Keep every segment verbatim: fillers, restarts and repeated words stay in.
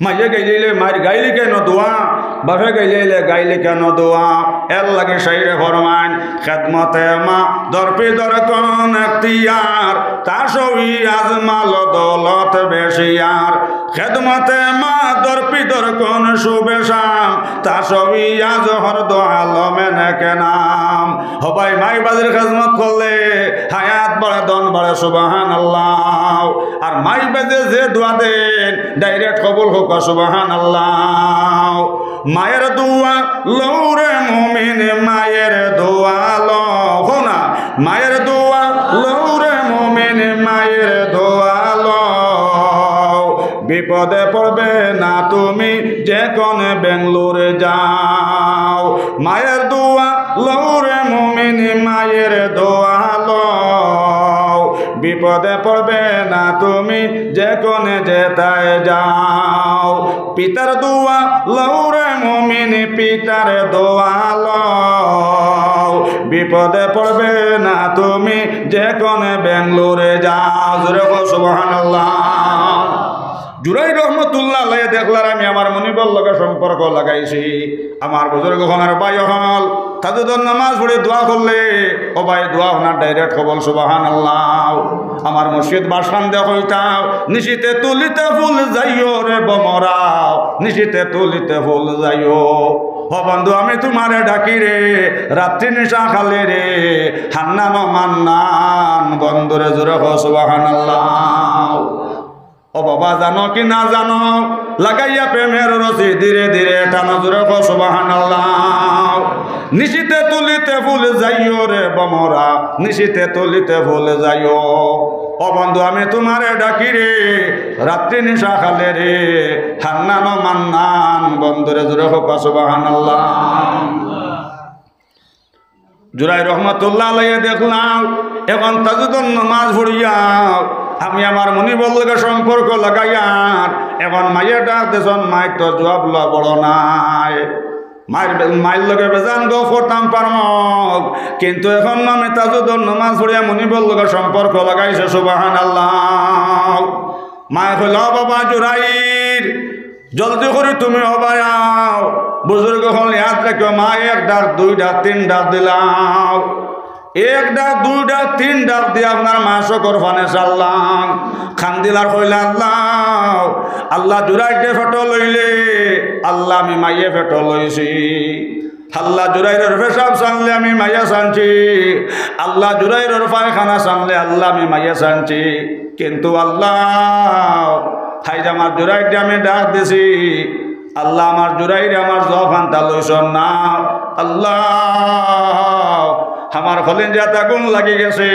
মাইয়ে গাইলাইলে মাইর গাইলি কেন দোয়া, বাপে গাইলাইলে গাইলি কেন দোয়া? এর লাগি শাইরে ফরমাইন, খেদমতে মা দরপি দরকন এখতিয়ার, তা সবই আজ মাল দৌলত বেশিয়ার। খেদমতে মা দরপি দরকন শুভে শাম, তা সবই আজ হর দো আলমে নেকে নাম। ও ভাই, মাই বাজির খেদমত করলে হায়াত বাড়ে, ধন বাড়ে, সুবহানাল্লাহ। আর মাই বাজে যে দোয়া দেন, direct কবুল হোক, সুবহানাল্লাহ। মায়ের দোয়া লও রে মুমিন, মায়ের দোয়া লও, হো না, মায়ের দোয়া লও রে মুমিন, মায়ের দোয়া লও, বিপদে পড়বে না তুমি, যে কোন বেঙ্গলোরে যাও। মায়ের দোয়া লও রে মুমিন, মায়ের দোয়া লও, বিপদে পড়বে না তুমি, যে কোন যেতায় যাও। পিতার দোয়া লও রে মুমিন, পিতার দোয়া লও, বিপদে পড়বে না তুমি, যে কোন বেঙ্গলোরে যাও। জোরে কও সুবহানাল্লাহ। জুরাইর রহমতুল্লাহ আলাইহি দেখলার আমি আমার মনিবর লগে সম্পর্ক লাগাইছি। আমার বুজুর্গ অকল আর ভাই অকল, তাহাজ্জুদর নামাজ পড়ি দোয়া করলে, ও ভাই, দোয়া অখান direct কবুল, সুবহানাল্লাহ। আমার মুর্শিদ বাসান দে কইতাম, নিশিতে তুলিতে ফুল যাইও রে বমরাও, নিশিতে তুলিতে ফুল যাইও। ও বন্ধু, আমি তুমারে ডাকি রে, রাত্রি নিশা খালে রে, হান্নান ও মান্নান বন্ধুরে। জোরে কও সুবহানাল্লাহ। ও বাবা, জানো কি না জানো, লাগাইয়া প্রেমের রশি ধীরে ধীরে টানো। জোরে কও সুবহানাল্লাহ। নিশিতে তুলিতে ফুল যাইও রে বমরা, নিশিতে তুলিতে ফুল যাইও। ও বন্ধু, আমি তুমারে ডাকি রে, রাত্রি নিশা খালে রে, হান্নান ও মান্নান বন্ধুরে। জোরে কও সুবহানাল্লাহ। জুরাইর রহমতুল্লাহ আলাইহি দেখলাম, অখন তাহাজ্জুদর নামাজ পড়িয়া আমি আমার মনিবর লগে সম্পর্ক লাগাইয়ার, অখন মাইয়ে ডাক দেছন, মাইর তো জুয়াব লওয়া বড় নাই। মাইর বে-, মাইর লগে বেজান গফ করতাম পারমু, কিন্তু অখন আমি তাহাজ্জুদর নামাজ পড়িয়া মনিবর লগে সম্পর্ক লাগাইছি। সুবহানাল্লাহ। মায়ে কইলা, "ও বাবা জুরাইর, জলদি করি তুমি ও ভাই আও।" বুজুর্গ অকল ইয়াদ রাখিও, মায়ে এক ডাক, দুই ডাক, তিন ডাক দিলাও। এক ডাক, দুই ডাক, তিন ডাক দিয়া আপনার মায়ে চকুর পানি ছাড়লাম। কান্দিলার কইলা, "আল্লাহ, আল্লাহ জুরাইররে পেটো লইলে, আল্লাহ আমি মাইয়ে পেটো লইছি।" আল্লাহ জুরাইরর পেশাব ছাড়লে আমি মাইয়ে ছাড়ছি, আল্লাহ জুরাইরর পায়খানা ছাড়লে আল্লাহ আমি মাইয়ে ছাড়ছি। কিন্তু আল্লাহ, হাইজ আমার জুরাইররে আমি ডাক দিছি, আল্লাহ আমার জুরাইরে আমার জবানটা লইছইন না। আল্লাহ, আমার কলিজাত আগুন লাগি গেছে।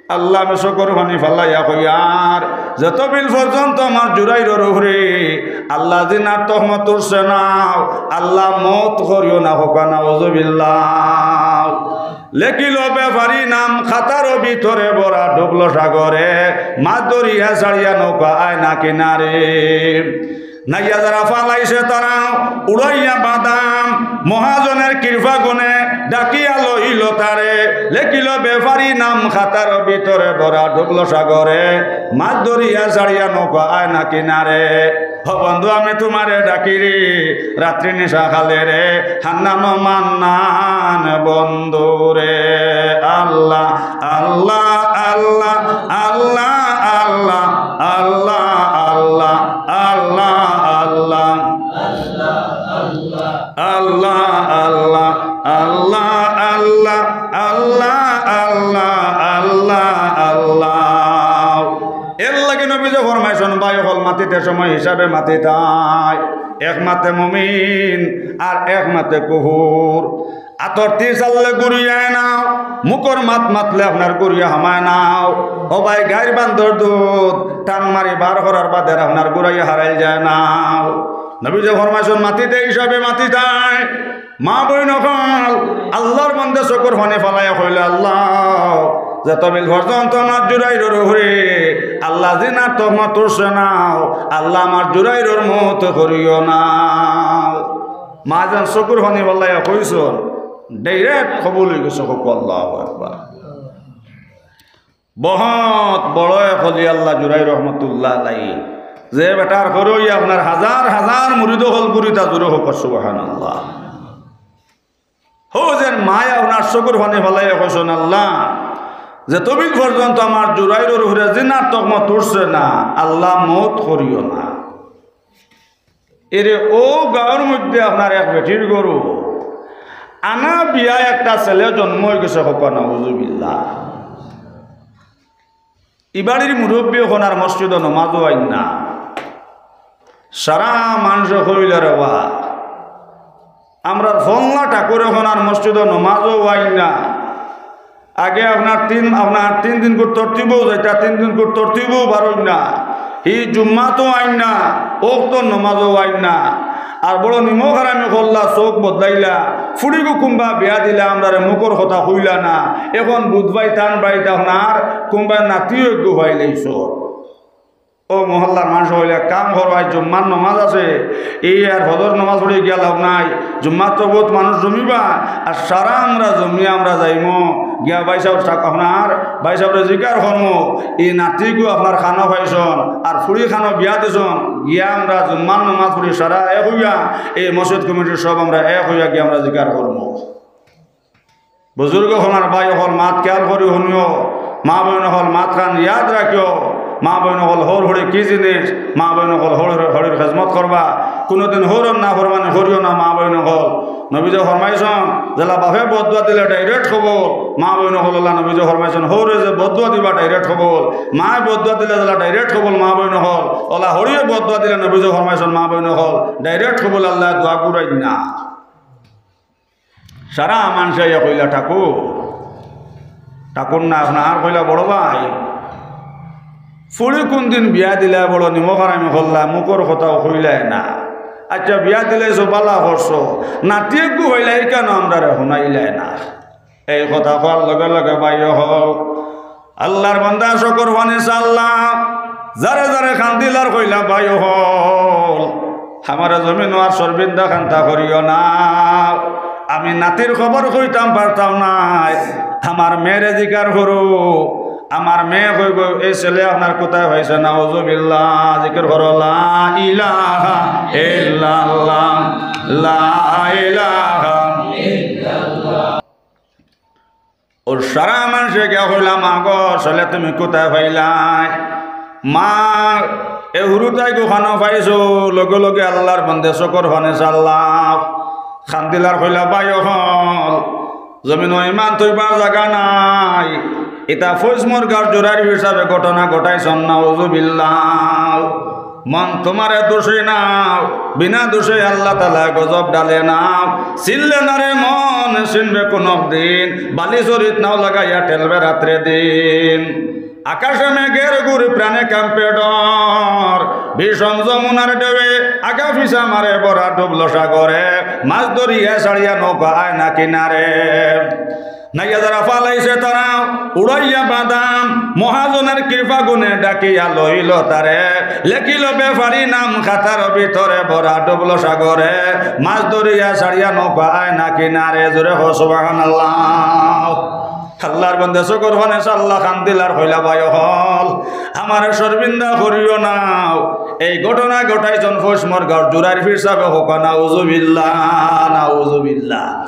আল্লাহ, আমি চকুর পানি ফালাইয়া কইয়ার, যতবিল পর্যন্ত আমার জুরাইরর উপরে আল্লাহ জিনার তহমত উঠছে না, আল্লাহ মউত করিও না, কউক্কা নাউজুবিল্লাহ। লেখিল বেপারি নাম খাতার ভিতরে ভরা, ডুবল সাগরে, মাছ ধরিয়া ছাড়িয়া নৌকা আয় না কিনারে। নাইয়া যারা ফালাইছে তারা উড়াইয়া বাদাম, মহাজনের কৃপা গুণে ডাকিয়া লইল তারে। লেখিল বেপারি নাম খাতার ভিতরে ভরা, ডুবল সাগরে, মাছ ধরিয়া ছাড়িয়া নৌকা আয় না কিনারে। ও বন্ধু, আমি তুমারে ডাকি রে, রাত্রি নিশা খালে রে, হান্নান ও মান্নান বন্ধুরে। আল্লাহ, আল্লাহ, আল্লাহ, আল্লাহ, আল্লাহ, আল্লাহ, আল্লাহ, আল্লাহ, আল্লাহ, আল্লাহ, আল্লাহ, আল্লাহ, আল্লাহ, আল্লাহ, আল্লাহ, আল্লাহ, আল্লাহ। এর লাগি নবীজি ফরমাইছইন, ভাই অকল মাতিতে সময় হিসাবে মাতিতায়, এক মাতে মুমিন আর এক মাতে কুফুর। আতর তীর চাললে ঘুরিয়ায় নাও, মুখর মাত মাতলে আপনার ঘুরিয়া হামায় নাও। ও ভাই, গাইর বান্দর দুধ টান মারি বার করার বাদে আপনার ঘুরাইয়া হারাইল যায় নাও। নবীজি ফরমাইছইন, মাতিতে হিসাবে মাতিতায়। মা বইন অকল, আল্লাহর বান্দে চকুর পানি ফালাইয়া কইলে, আল্লাহ, যতবিল পর্যন্ত আমার জুরাইরর উপরে আল্লাহ জিনার তহমত উঠছে না, আল্লাহ আমার জুরাইরর মউত করিও না। মা যেন চকুর পানি ফালাইয়া কইছইন, direct কবুল অই গেছে। কউক্কা আল্লাহু আকবার। বহুত বড় এক অলি আল্লাহ জুরাইর রহমতুল্লাহ আলাইহি। যে বেটার ঘরো অইয়া আপনার হাজার হাজার মুরিদ অকল ঘুরিতা, জোরে কউক্কা সুবহানাল্লাহ। হউ যেন মায় আপনার চকুর পানি ফালাইয়া কইছইন, "আল্লাহ, যেতবিল পর্যন্ত আমার জুরাইরর উপরে জিনার তহমত উঠছে না, আল্লাহ মউত করিও না।" এরে অউ গাউর মধ্যে আপনার এক বেটির ঘরো আনা বিয়া একটা ছেলে জন্ম অইগেছে, কউক্কা নাউজুবিল্লাহ। ই বাড়ির মুরব্বি অখন আর মসজিদো নমাজও আইন না। সারা মানষে কইলা, "রে বা, আমরার ফলনা ঠাকুর অখন আর মসজিদো নমাজও আইন না।" আগে আপনার তিন, আপনার তিন দিন করি তরতিবো যাইতা, তিন দিন করি তরতিবো বারইন না। হি জুম্মাতও আইন না, অক্তর নমাজও আইন না। আর বড় নিমক হারামি করলা, চউখ বদলাইলা। ফুড়িগু কুনবা বিয়া দিলা, আমরারে মুখর কথা কইলা না। অখন বুধবাই তান বাড়িত আপনার কুনবা নাতিও এগু পাইলাইছো। অউ মহল্লার মানষে কইলা, "কাম করো, আইজ জুম্মার নমাজ আছে, এই আর ফজর নমাজ পড়ি গিয়া লাভ নাই। জুম্মাত তো বউত মানুষ জমিবা, আর সারা আমরা জমিয়া আমরা যাইমু গিয়া ভাইসাব সাব-, আপনার ভাইসাবরে জিকার করমু, ই নাতিগু আপনার কানো পাইছইন, আর ফুড়ি কানো বিয়া দিছইন, গিয়া আমরা জুম্মার নমাজ পড়ি সারা এক অইয়া, এই মসজিদ কমিটির সব আমরা এক অইয়া গিয়া আমরা জিকার করমু।" বুজুর্গ অকল, ভাই অকল, মাত খেয়াল করি হুনিও, মা বইন অকল, মাতখান ইয়াদ রাখিও। মা বইন অকল, হউর হড়ি কি জিনিস? মা বইন অকল, হউর হড়ির খেজমত করবা। কুনুদিন হউরর নাফরমানি করিও না, মা বইন অকল। নবীজি ফরমাইছইন, যেলা বাপে বদদোয়া দিলে direct কবুল, মা বইন অকল, আল্লার নবীজি ফরমাইছইন, হউরে যে বদদোয়া দিবা direct কবুল, মায় বদদোয়া দিলে যেলা direct কবুল, মা বইন অকল, অলা হড়িয়ে বদদোয়া দিলে নবীজি ফরমাইছইন, মা বইন অকল, direct কবুল, আল্লায় দোয়া ঘুরাইন না। সারা মানষে আইয়া কইলা, "ঠাকুর।" ঠাকুর না, আপনার কইলা, "বড় ভাই, ফুড়ি কুনদিন বিয়া দিলা, বড় নিমক হারামি করলা, মুখর কথাও কইলায় না। আইচ্ছা, বিয়া দিলাইছো, বালা করছো, নাতি এগু পাইলা, ইখানও আমরারে হুনাইলায় না।" এই কথা কওয়ার লগে লগে ভাই অকল, আল্লার বান্দা চকুর পানি ছাড়লা, যারে যারে কান্দিলার কইলা, "ভাই অকল, আমারে জমিনো আর শরমিন্দা খান্তা করিও না, আমি নাতির খবর কইতাম পারতাম নায়, আমার মেয়েরে জিকার করো।" আমার মেয়ে কইবো, "এই ছেলে আপনার কুথায় পাইছে?" নাউজুবিল্লাহ, জিকির করো, লা ইলাহা ইল্লাল্লাহ, লা ইলাহা ইল্লাল্লাহ। অউ সারা মানষে গিয়া কইলা, "মা গো, ছেলে তুমি কুথায় পাইলায়?" মা, এ হুরুতাইগু কানো পাইছো, লগে লগে আল্লার বান্দে চকুর পানি ছাড়লা, কান্দিলার কইলা, "ভাই অকল, জমিনো ইমান থইবার জাগা নাই।" ইতা ফৈজ মুরগাঁওর জুরাইর পীর সাবে ঘটনা ঘটাইছইন, নাউজুবিল্লাহ। মন তুমারে দুষি না, বিনা দুষে আল্লাহ তাআলায় গজব ডালে না। চিনলে না রে মন, চিনবে কুনদিন, বালি চুরিত নাও লাগাইয়া ঠেলবে রাত্রে দিন। আকাশে মেঘের ঘূর, প্রাণে কাঁপে ডর, বিষম যমুনার ঢেউয়ে আগা পিছা মারে ভরা ডুবলো সাগরে, মাছ ধরিয়া ছাড়িয়া নৌকা আয় না কিনারে। নাইয়া যারা ফালাইছে তারা উড়াইয়া বাদাম, মহাজনের কৃপা গুণে ডাকিয়া লইল তারে। লেখিল বেপারি নাম খাতার ভিতরে, ভরা ডুবলো সাগরে, মাছ ধরিয়া ছাড়িয়া নৌকা আয় না কিনারে। জোরে কও সুবহানাল্লাহ। আল্লার বান্দে চকুর পানি ছাড়লা, কান্দিলার কইলা, "ভাই অকল, আমারে শরমিন্দা করিও না।" এই ঘটনা ঘটাইছইন ফৈজ মুরগাঁওর জুরাইর পীর সাবে, কউক্কা নাউজুবিল্লাহ, নাউজুবিল্লাহ।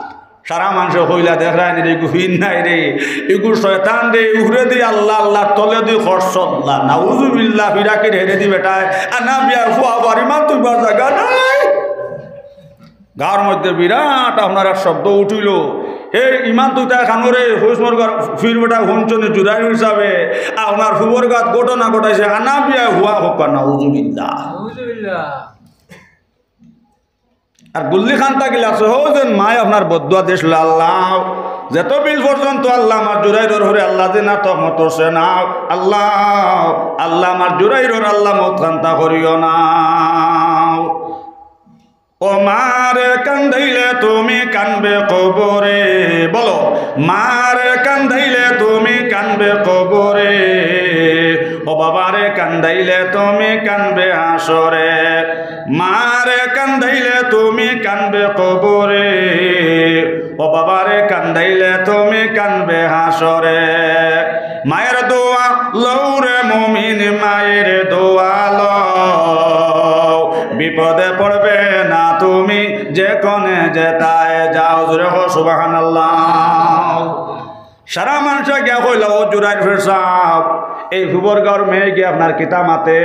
সারা মানষে কইলা, "দেখরায়নি রে, ইগু পীর নায় রে, ইগু শয়তান রে, উপরেদি আল্লাহ, আল্লার তলেদি খরচল্লা, নাউজুবিল্লাহ, ফিরাকির হেরেদি বেটায়, আনা বিয়ার ফুয়া, বাড়ি মা তুইবার জাগা নাই।" গাঁওর মধ্যে বিরাট আপনার এক শব্দ উঠিল, "হে, ইমান তুই তাই খানো রে, ফৈজ মুরগাঁওর পীর বেটায় হুনছইন নি জুরাইর পীর সাবে আপনার ফুবর গাত ঘটনা ঘটাইছে, আনা বিয়ার ফুয়া, কউক্কা নাউজুবিল্লাহ।" নাউজুবিল্লাহ। আর গুল্লি কান্তা গিলা আছে, হউ যেন মায় আপনার বদদোয়া দিছলা, "আল্লাহ, যেতবিল পর্যন্ত আল্লাহ আমার জুরাইরর উপরে আল্লাহ জিনার তহমত উঠছে না, আল্লাহ, আল্লাহ আমার জুরাইরর আল্লাহ মউত কান্তা করিও না।" ও মারে কান্দাইলে তুমি কানবে কবরে, বলো, মারে কান্দাইলে তুমি কানবে কবরে, ও বাবারে কান্দাইলে তুমি কানবে হাসরে। মারে কান্দাইলে তুমি কানবে কবরে, ও বাবারে কান্দাইলে তুমি কানবে হাসরে। মায়ের দোয়া লও রে মুমিন, মায়ের দোয়া লও। বিপদে পড়বে না তুমি, যেখানে যেতায় যাও। জোরে কও সুবহানাল্লাহ। সারা মানষে গিয়া কইলা, "ও জুরাইর পীর সাব, এই ফুবর গাঁওর মেয়ে গিয়া আপনার কিতা মাতে?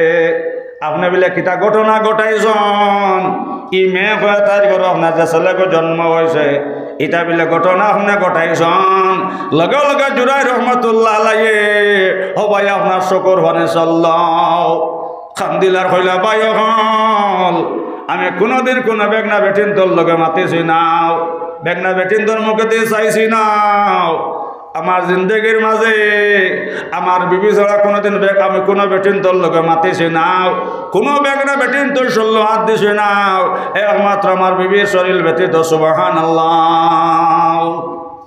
আপনে বিলে কিতা ঘটনা ঘটাইছন? ই মেয়ে কয় তাইর ঘরো আপনার যে ছেলেগু জন্ম অইছে, ইতা বিলে ঘটনা আপনে ঘটাইছন।" লগে লগে জুরাইর রহমতুল্লাহ আলাইহি, "ও ভাই, আপনার চকুর পানি ছাড়লাও।" কান্দিলার কইলা, "ভাই অকল, আমি কুনুদিন কুনু বেগনা বেটিন্তর লগে মাতিছি নাও, বেগনা বেটিন্তর মুখেদি চাইছি নাও। আমার জিন্দেগির মাঝে আমার বিবি ছাড়া কুনুদিন বে-, আমি কুনু বেটিন্তর লগে মাতিছি নাও, কুনু বেগনা বেটিন্তর শরীলো আত দিছি নাও, একমাত্র আমার বিবির শরীল ব্যতীত।" সুবহানাল্লাহ।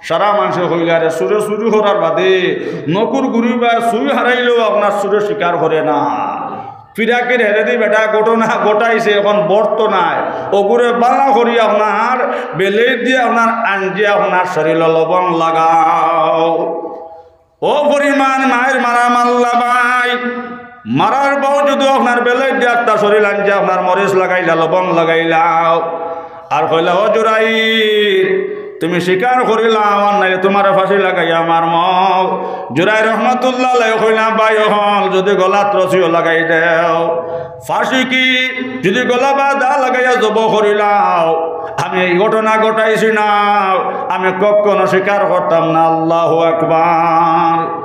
সারা মানষে কইলা, "রে, চুরে চুরি করার বাদে নকুর গুরি বা চুই হারাইলেও আপনার চুরে স্বীকার করে না। ফিরাকির হেরেদি বেটা ঘটনা ঘটাইছে, এখন বর্ত নাই। অগুরে বালা করি আপনার বেলেইত দিয়া আপনার আঞ্জিয়া আপনার শরীলো লবণ লাগাও।" ও পরিমাণ মাইর মারা মারলা ভাই, মারার বাদে যুদি আপনার বেলেইত দিয়া একটা শরীল আঞ্জিয়া আপনার মরিচ লাগাইলা, লবণ লাগাইলাও, আর কইলা, "ও জুরাইর, তুমি স্বীকার করিলাও, আর নাইলে তুমারে ফাঁসি লাগাইয়া মারমু।" জুরাইর রহমতুল্লাহ আলাইহি কইলা, "ভাই অকল, যুদি গলাত রশিও লাগাই দেও, ফাঁসি কি, যুদি গলা বা দা লাগাইয়া জবো করিলাও, আমি এই ঘটনা ঘটাইছি নাও, আমি কখনো স্বীকার করতাম না।" আল্লাহু আকবার।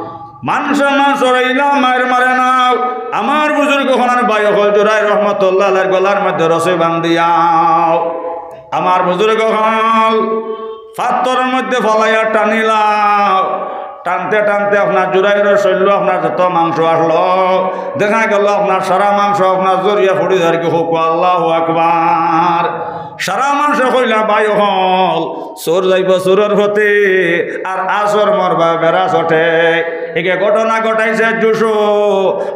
মানষে মানষর ইলা মাইর মারে নাও। আমার বুজুর্গ অকল, ভাই অকল, জুরাইর রহমতুল্লাহ আলাইহির গলার মধ্যে রশি বান্ধিয়াও। আমার বুজুর্গ অকল, পাথরর মধ্যে ফালাইয়া টানিলাও। টানতে টানতে আপনার জুরাইরর শরীলো আপনার যত মাংস আছলো, দেখা গেল আপনার সারা মাংস আপনার জরিয়া ফুড়ি যারগি। কও আল্লাহু আকবার। সারা মানষে কইলা, "ভাই অকল, চোর যাইবো চোরর পথে, আর আছর মরবা বেড়া চটে।" ইগে ঘটনা ঘটাইছে জুশো,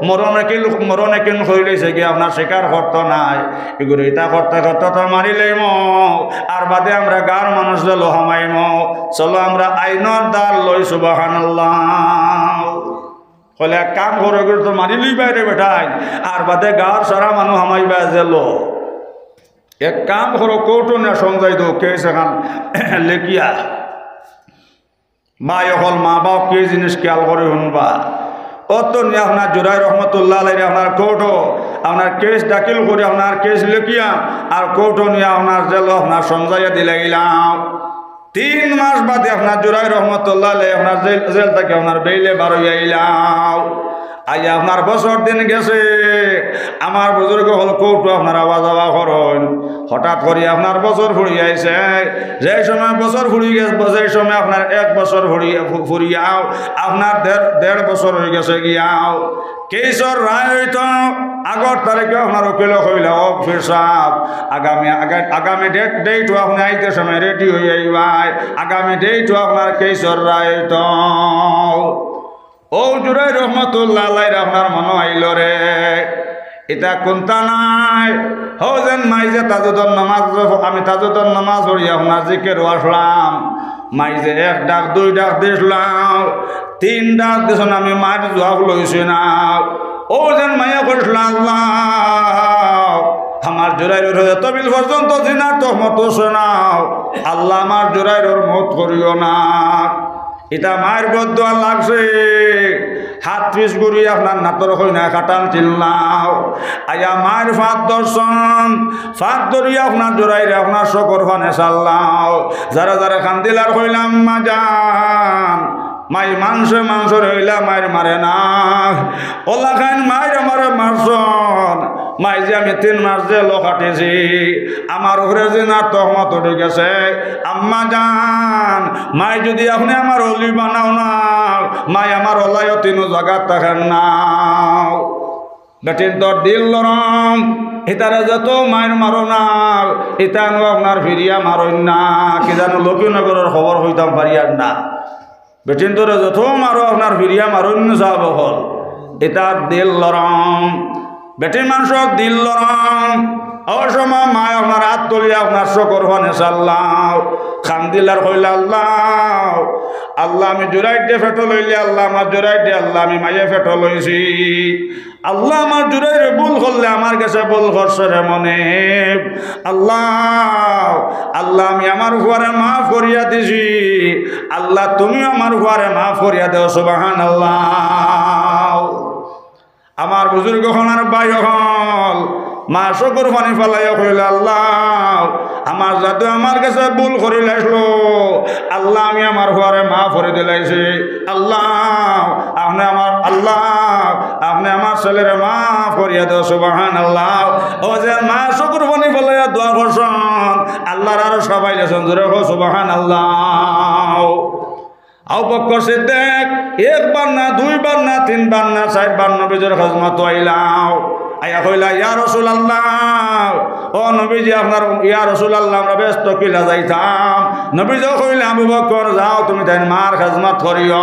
মরণ একিন, মরণ একিন কইলাইছে গি আপনার স্বীকার করতো নায়। ইগুরে ইতা করতে করতে তো মারিলাইমু, আর বাদে আমরা গাঁওর মানুষ জেলো হামাইমু। চলো আমরা আইনর ধার লই, সুবহানাল্লাহ। কইলা, "এক কাম করো, ইগুরে তো মারিলাইবায় রে বেটাইন, আর বাদে গাঁওর সারা মানুষ হামাইবা জেলো। এক কাম করো, কোর্টো নিয়া সমঝাই দেও, কেস এখান লেখিয়া।" ভাই অকল, মা বাপ কি জিনিস খেয়াল করি হুনবা। অত নিয়া আপনার জুরাইর রহমতুল্লাহ আলাইহিরে আপনার কোর্টো আপনার কেস দাখিল করি আপনার কেস লেখিয়া আর কোর্টো নিয়া আপনার জেলো আপনার সমঝাইয়া দিলাইলাও। তিন মাস বাদে আপনার জুরাইর রহমতুল্লাহ আলাইহি আপনার জেল, জেল থাকি আপনার বেইলে বার অইয়া আইলাও। আইয়া আপনার বছর দিন গেছে, আমার বুজুর্গ অকল কোর্টো আপনার আওয়া যাওয়া করইন। হঠাৎ করি আপনার বছর ফুরিয়া আইছে, যে সময় বছর ফুরি গেছে, যে সময় আপনার এক বছর ফুরিয়া, ফু-, ফুরিয়াও আপনার দেড়, দেড় বছর অইগেছে গিয়াও। কেসর রায় অইতো আগর তারিখে আপনার উকিলে কইলা, "ও পীর সাব, আগামী, আগা-, আগামী ডেট, ডেটও আপনে আইতে সময় রেডি অইয়া আইবায়, আগামী ডেটও আপনার কেসর রায় অইতো।" ও জুরাইর রহমতুল্লাহ আলাইহির আপনার মনো আইলো রে, ইতা কুন্তা নায়। হউ যেন মাইজে তাজুদর নামাজ, আমি তাজুদর নামাজ পড়ি আপনার জিকিরো আছলাম। মাইজে এক ডাক, দুই ডাক দিছলাম, তিন ডাক দিছইন, আমি মাইর জুয়াব লইছি না। অউ যেন মাইয়ে কইছলা, "আল্লাহ, আমার জুরাইরর তবিল পর্যন্ত জিনার তহমত অইছে না, আল্লাহ আমার জুরাইরর মউত করিও না।" ইতা মাইর বদদোয়া লাগছে। হাত পিছ ঘুরি আপনার নাতর কইনা কাটাল চিল্লাও। আইয়া মাইর ফাত ধরছইন, ফাত ধরি আপনার জুরাইরে আপনার চকুর পানে চাল্লাও। যারা যারা কান্দিলার কইলা, "আম্মা জান, মাই মানষে মানষরে ইলা মাইর মারে না।" অলাখান মাইর আমারে মারছইন। মাইজে আমি তিন মাস জেলো কাটিছি, আমার উপরে জিনার তহমত উঠি গেছে। আম্মা জান, মাই যুদি আপনে আমার অলি বানাও না, মাই আমার অলাইও তিনো জাগাত থাকের না। বেটিন্তর দিল নরম, ইতারে যত মাইর মারো না, ইতানু আপনার ফিরিয়া মারইন না। কি জানো, লক্ষ্মীনগরর খবর কইতাম পারিয়ার না। বেটিন্তরে যত মারো আপনার ফিরিয়া মারইন না, সাব অকল। ইতার দিল নরম, বেটি মানষর দিল নরম। অউ সময় মাই আপনার আত তুলিয়া আপনার চকুর পানে চাল্লাও, কান্দিলার কইলা, "আল্লাহ, আল্লাহ, আমি জুরাইররে পেটো লইলে, আল্লাহ, আমার জুরাইররে, আল্লাহ, আমি মাইয়ে পেটো লইছি। আল্লাহ, আমার জুরাইরে ভুল করলে আমার গেছে ভুল করছে রে মনিব। আল্লাহ, আল্লাহ, আমি আমার ফুয়ারে মাফ করিয়া দিছি। আল্লাহ, তুমিও আমার ফুয়ারে মাফ করিয়া দেও। সুবহানাল্লাহ। আমার বুজুর্গ অকল আর ভাই অকল, মা চকুর পানি ফালাইয়া কইলা, "আল্লাহ, আমার জাদু আমার গেছে ভুল করিলাইছিল, আল্লাহ, আমি আমার ফুয়ারে মাফ করি দিলাইছি। আল্লাহ, আপনে আমার, আল্লাহ, আপনে আমার ছেলেরে মাফ করিয়া দেও।" সুবহানাল্লাহ। অউ যে মা চকুর পানি ফালাইয়া দোয়া করছইন, আল্লাহর আরশ কাঁপাইলাইছইন। জোরে কও, সুবহানাল্লাহ। আবু বকর সিদ্দিক একবার না, দুইবার না, তিনবার না, চাইরবার নবীজির খেজমতো আইলা। আইয়া কইলা, "ইয়া রাসূলুল্লাহ, ও নবীজি, আপনার, ইয়া রাসূলুল্লাহ, আমরা বেহেস্তো কিলা যাইতাম?" নবীজি কইলা, "আবু বকর, যাও, তুমি তাইন মার খেজমত করিও।"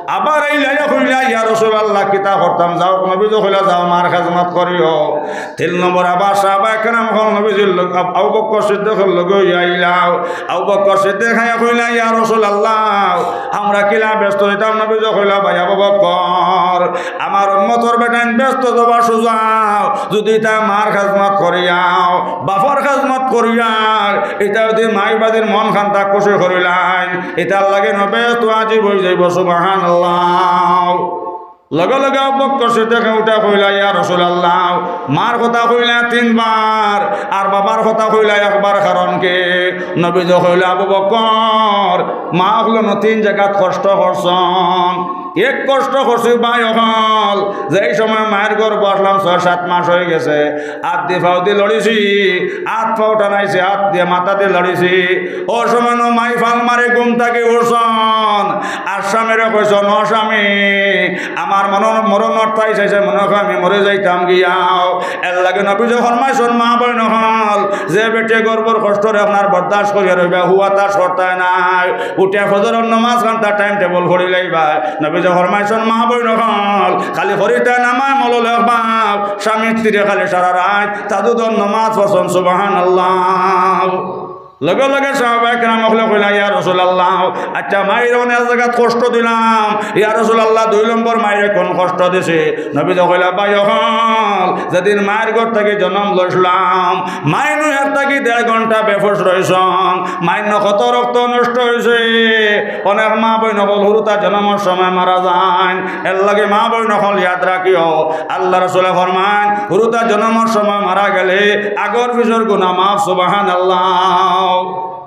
আবার আইলা, আইয়া কইলা, "ইয়া রাসূলুল্লাহ, কিতা করতাম?" যাও, নবীজি কইলা, "যাও, মার খেজমত করিও।" তিন নম্বর আবার সাহাবায়ে কেরাম অকল নবীজির লগ-, আব-, আবু বকর সিদ্দিকর লগে অইয়া আইলা। আবু বকর সিদ্দিক আইয়া কইলা, "ইয়া রাসূলুল্লাহ, আমরা কিলা বেহেস্তো যাইতাম?" নবীজি কইলা, "ভাই আবু বকর, আমার উম্মতর বেটাইন বেহেস্তো যাইবা সুজা, যুদি তারা মার খেজমত করিয়া, বাপর খেজমত করিয়া, ইতা যুদি মাই বাদির মন খান্তা খুশি করিলাইন, ইতার লাগি বেহেস্তো ওয়াজিব অইযাইবো।" সুবহানাল্লাহ। লগে লগে আবু বকর সিদ্দিকে উঠা কইলা, "ইয়া রাসূলুল্লাহ, মার কথা কইলা তিনবার, আর বাবার কথা কইলা একবার, কারণ কিতা?" নবীজি কইলা, "আবু বকর, মা অকলে তিন জাগাত কষ্ট করছইন। এক কষ্ট করছি ভাই অকল, যেই সময় মাইর গর্ভো আছলাম, ছয় সাত মাস অইগেছে, আত দি পাও দি লড়িছি, আত পাও টানাইছি, আত দি মাথা দি লড়িছি, অউ সময় নু মাই ফাল মারি ঘুম থাকি উঠছইন, আর স্বামীরে কইছইন, 'ও স্বামী, আমার মরণ, মরণর তাইশ আইছে, মনে অয় আমি মরি যাইতাম গিয়াও।' এরলাগি নবীজি ফরমাইছইন, মা বইন অকল, যে বেটিয়ে গর্ভর কষ্টরে আপনার বরদাস্ত করিয়া রইবা, হুয়া তার সরতায় নায়, উঠিয়া ফজরর নমাজ খান্তা time table করিলাইবা।" নবীজি ফরমাইছইন, মা বইন অকল, খালি করিতা না, মা মলল এক বাপ, স্বামীর তীরে খালি সারা রাইত তাহাজ্জুদর নমাজ পড়ছইন। সুবহানাল্লাহ। লগে লগে সাহাবায়ে কেরাম অকলে কইলা, "ইয়া রাসূলুল্লাহ, আচ্ছা, মাইরে অনেক জাগাত কষ্ট দিলাম, ইয়া রাসূলুল্লাহ, দুই নম্বর মাইরে কুন কষ্ট দিছি?" নবীজি কইলা, "ভাই অকল, যেদিন মাইর গর্ভ থাকি জনম লইছলাম, মাই নু এক থাকি দেড় ঘন্টা বেহুশ রইছইন, মাইর নু কত রক্ত নষ্ট অইছে।" অনেক মা বইন অকল হুরুতা জনমর সময় মারা যাইন, এরলাগি মা বইন অকল ইয়াদ রাখিও, আল্লার রাসূলে ফরমাইন, হুরুতা জনমর সময় মারা গেলে আগর পিছর গুনা মাফ। সুবহানাল্লাহ।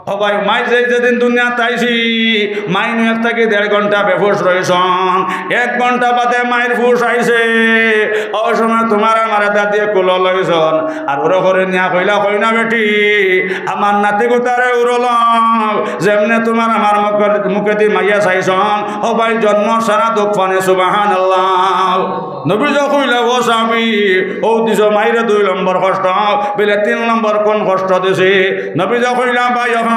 ও ভাই, মাই যে যেদিন দুনিয়াত আইছি, মাই নু এক থাকি দেড় ঘন্টা বেহুশ রইছইন, এক ঘন্টা বাদে মাইর হুশ আইছে, অউ সময় তুমার আমারে দাদিয়ে কুলো লইছইন, আর উরো করি নিয়া কইলা, "কই না বেটি, আমার নাতি গুতারে উরো লও।" যেমনে তুমার আমার মুখর, মুখেদি মাইয়ে চাইছইন, ও ভাই, জন্মর সারা দুখ পানি। সুবহানাল্লাহ। নবীজি কইলা, "ও স্বামী, অউ দিছো মাইরে দুই নম্বর কষ্ট, বিলে তিন নম্বর কুন কষ্ট দিছি?" নবীজি কইলা, "ভাই অকল,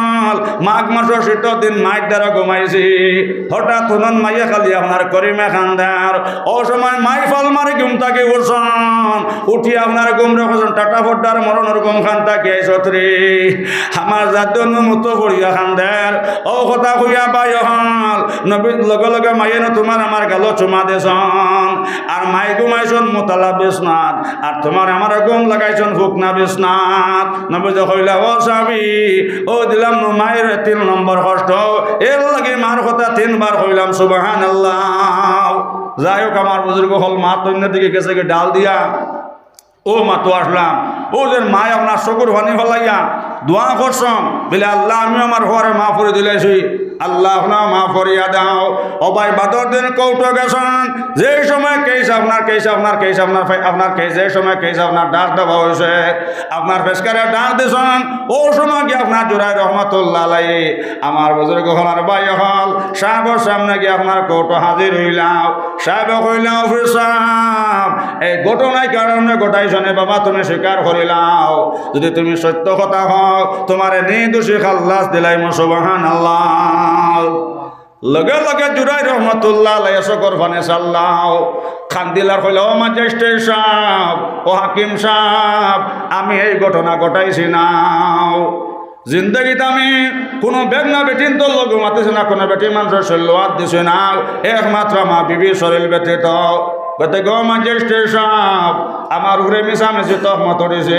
মাঘ মাসর শীতর দিন মাইর দ্বারা ঘুমাইছি, হঠাৎ হুনইন মাইয়ে খালি আপনার করিমে কান্দার, অউ সময় মাই ফাল মারি ঘুম থাকি উঠছইন, উঠিয়া আপনার ঘুমরে কইছইন, 'টাটা ফড্ডার মরণর ঘুম খান থাকি আইছত রে, আমার জাদু নু মুতো পড়িয়া কান্দার।'" অউ কথা কইয়া ভাই অকল, নবীর লগে লগে মাইয়ে নু তুমার আমার গালো চুমা দিছইন, আর মাই ঘুমাইছইন মুতালা বিছনাত, আর তুমার আমার ঘুম লাগাইছইন ফুকনা বিছনাত। নবীজি কইলা, "ও স্বামী, অউ দিলাম নু মাইরে তিন নম্বর কষ্ট, এরলাগি মার কথা তিনবার কইলাম।" সুবহানাল্লাহ। যাই হউক, আমার বুজুর্গ অকল, মাত অইন্যর দিকে গেছেগি ঢাল দিয়া। অউ মাত্র আছলাম, অউ যে মাই আপনার চকুর পানি ফালাইয়া দোয়া করছইন, বলে, "আল্লাহ, আমি আমার ফুয়ারে মাফ করি দিলাইছি, আল্লাহ, আপনেও মাফ করিয়া দেও।" ও ভাই, বাদর দিন কোর্টো গেছইন, যেই সময় কেস আপনার, কেস আপনার, কেস আপনার, ফে-, আপনার কেস, যেই সময় কেস আপনার ডাক দেওয়া অইছে, আপনার পেশকারে ডাক দিছইন, অউ সময় গিয়া আপনার জুরাইর রহমতুল্লাহ আলাইহি, আমার বুজুর্গ অকল আর ভাই অকল, সাবর সামনে গিয়া আপনার কোর্টো হাজির অইলা। সাবে কইলা, "অফিসার, এই ঘটনা কারে ঘটাইছো নে বাবা, তুমি স্বীকার করিলাও। যুদি তুমি সত্য কথা কও, তুমারে নির্দোষী খাল্লাস দিলাইমু।" সুবহানাল্লাহ। লগে লগে জুরাইর রহমতুল্লাহ আলাইহি চকুর পানি ছাড়লা, কান্দিলা আর কইলা, "ও ম্যাজিস্ট্রেট সাব, ও হাকিম সাব, আমি এই ঘটনা ঘটাইছি না।" জিন্দেগিত আমি কুনু বেগনা বেটিন্তর লগে মাতিছি না, কুনু বেটি মানষর শরীলো আত দিছি না, একমাত্র আমার বিবির শরীল ব্যতীত। কইতে, "গো ম্যাজিস্ট্রেট সাব, আমার উপরে মিছামিছি তহমত উঠিছে,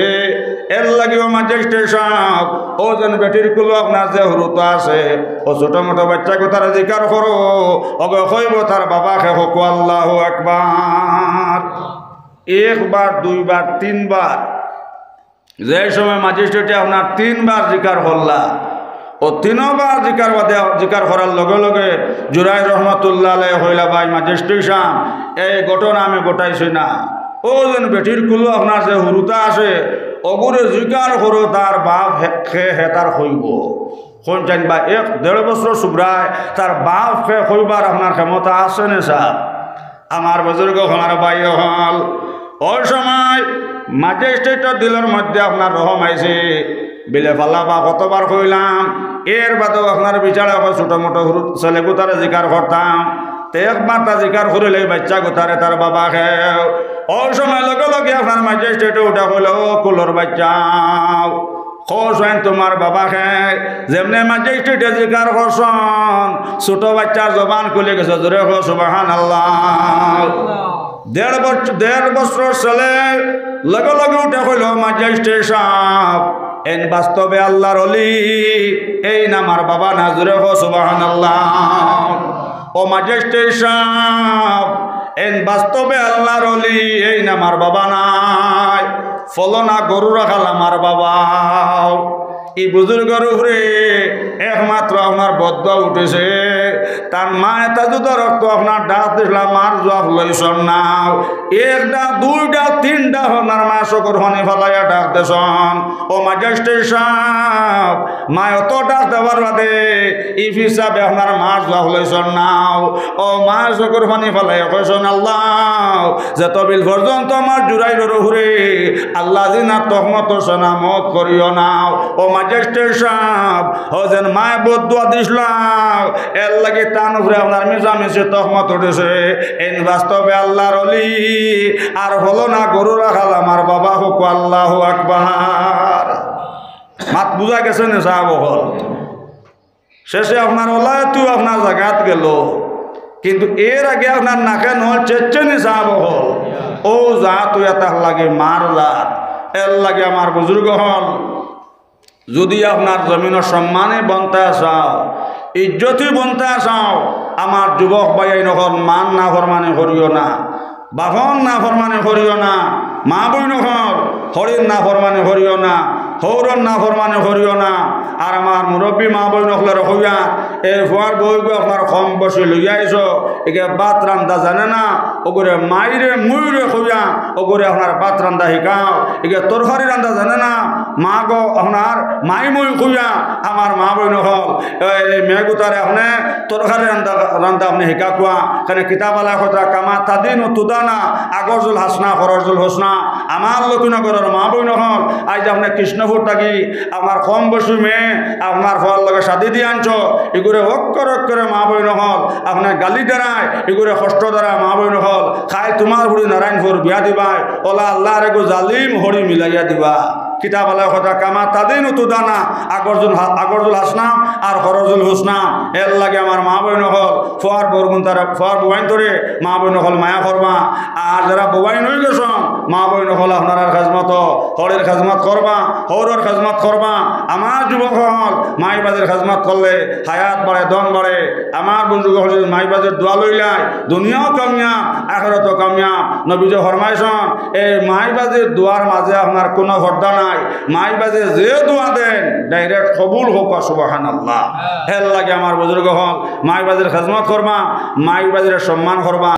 এরলাগি ও ম্যাজিস্ট্রেট সাব, অউ যেন বেটির কুলো আপনার যে হুরুতা আছে, অউ ছোট মোটো বাইচ্চা গুতারে জিকার করো, অগু কইবো তার বাবা কে, কউক্কা আল্লাহু আকবার।" একবার, দুইবার, তিনবার, যে সময় ম্যাজিস্ট্রেটে আপনার তিনবার জিকার করলা, অউ তিনবার জিকার বাদে, জিকার করার লগে লগে জুরাইজ রহমতুল্লাহ আলাইহি কইলা, "ভাই ম্যাজিস্ট্রেট সাব, এই ঘটনা আমি ঘটাইছি না। অউ যেন বেটির কুলো আপনার যে হুরুতা আছে, অগুরে জিকার করো, তার বাপ হে, কে হে তার কইবো।" কইন চাইন বা এক দেড় বছর সুবরায় তার বাপ কে কইবার আপনার ক্ষমতা আছে নি সাব? আমার বুজুর্গ অকল, আমার ভাই অকল, অউ সময় ম্যাজিস্ট্রেটর দিলর মধ্যে আপনার রহম আইছে, বিলে ফালা বা কতবার কইলাম, এর বাদেও আপনার বিচারে অউ ছোট মোটো হুরু ছেলে গুতারে জিকার করতাম, তে একবার তা জিকার করিলে বাইচ্চা গুতারে তার বাবা কে। অউ সময় লগে লগে আপনার ম্যাজিস্ট্রেটে উঠা কইলো, "ও কুলোর বাইচ্চা, কও চাইন তুমার বাবা কে।" যেমনে ম্যাজিস্ট্রেটে জিকার করছইন, ছোট বাইচ্চার জবান খুলি গেছে, জোরে কও সুবহানাল্লাহ। দেড় বছ-, দেড় বছরর ছেলে লগে লগে উঠা কইলো, "ম্যাজিস্ট্রেট সাব, এইন বাস্তবে আল্লার অলি, এইন আমার বাবা না।" জোরে কও সুবহানাল্লাহ। ও ম্যাজিস্ট্রেট সাব, এইন বাস্তবে আল্লার অলি, এইন আমার বাবা নায়, ফলনা গরু রাখাল আমার বাবা। ই বুজুর্গর উপরে একমাত্র আপনার বদদোয়া উঠছে। তার মায় তাজুদা রক্ত আপনার ডাক দিছলা, মার জুয়াব লইছইন না। একটা, দুইটা, তিনটা আপনার মায় চকুর পানি ফালাইয়া ডাক দিছইন, "ও ম্যাজিস্ট্রেট সাব।" মায় অত ডাক দেওয়ার বাদে ই পীর সাবে আপনার মার জুয়াব লইছইন না। অউ মায় চকুর পানি ফালাইয়া কইছইন, "আল্লাহ, যেতবিল পর্যন্ত আমার জুরাইজর উপরে আল্লার জিনার তহমত উঠছে না, মউত করিও না।" ও ম্যাজিস্ট্রেট সাব, অউ যেন মায় বদদোয়া দিছলা, এরলাগি তান উপরে আপনার মিছামিছি তহমত উঠছে। এইন বাস্তবে আল্লার অলি, আর ফলনা গরু রাখাল আমার বাবা, কউক্কা আল্লাহু আকবার। মাত বুজা গেছে নি সাব অকল? শেষে আপনার অলায়তু আপনার জাগাত গেলো, কিন্তু এর আগে আপনার নাকে নল চেচ্চে নি সাব অকল। অউ জাত অইয়া তার লাগি মার জাত। এরলাগি আমার বুজুর্গ অকল, যুদি আপনার জমিনর সম্মানে বনতা চাও, ইজ্জতি বনতা চাও, আমার যুবক ভাইয়াইন অকল, মার নাফরমানি করিও না, বাপর নাফরমানি করিও না, মা বইন অকল, হড়ির নাফরমানি করিও না, হউরর নাফরমানি করিও না। আর আমার মুরব্বি মা বইন অকলরে কইয়া, এ ফুয়ার বউগু আপনার কম বয়সি লইয়া আইছো, ইগে ভাত রান্দা জানে না, অগুরে মাইরে মুইরে কইয়া, অগুরে আপনার ভাত রান্দা হিকাও। ইগে তরকারি রান্দা জানে না, মা গো আপনার মাই মুই কইয়া, আমার মা বইন অকল, এই মেয়েগুতারে আপনে তরকারি রান্দা, রান্দা আপনে হিকাউক্কা। কেনে কিতাব আলা কথা, কামা তাদিনু তুদানা, আগর জুল হাসনা, খরর জুল হোসনা। আমার লক্ষ্মীনগরর মা বইন অকল, আইজ আপনে কৃষ্ণপুর থাকি আমার কম বয়সি মেয়ে, আপনার ফুয়ার লগে শাদি দি আনছো, ইগুরে অক্ষরে অক্ষরে মা বইন অকল, আপনে গালি দেরায়, ইগুরে কষ্ট দেরায় মা বইন অকল, কাইল তুমার ফুড়ি নারায়ণপুর বিয়া দিবায়, অলা আল্লার এগু জালিম হড়ি মিলাইয়া দিবা। কিতাব আলা কথা, কামা তাদিনু তুদানা, আগর জুল হা-, আগর জুল হাসনা আর খরর জুল হোসনা। এরলাগি আমার মা বইন অকল, ফুয়ার বউগুনতারে, ফুয়ার বউয়াইন্তরে মা বইন অকল মায়া করবা। আর যেরা বউয়াইন অইগেছইন, মা বইন অকল আপনারার খেজমত, হড়ির খেজমত করবা, হউরর খেজমত করবা। আমার যুবক অকল, মাই বাজির খেজমত করলে হায়াত বাড়ে, ধন বাড়ে। আমার বুজুর্গ অকল যুদি মাই বাজির দোয়া লইলায়, দুনিয়াও কামিয়াব, আখেরাতও কামিয়াব। নবীজি ফরমাইছইন, এই মাই বাজির দোয়ার মাঝে আপনার কুনু পর্দা নাই। মাই বাজে যে দোয়া দেইন, direct কবুল অউক্কা, সুবহানাল্লাহ। এরলাগি আমার বুজুর্গ অকল, মাই বাজির খেজমত করবা, মাই বাজির সম্মান করবা।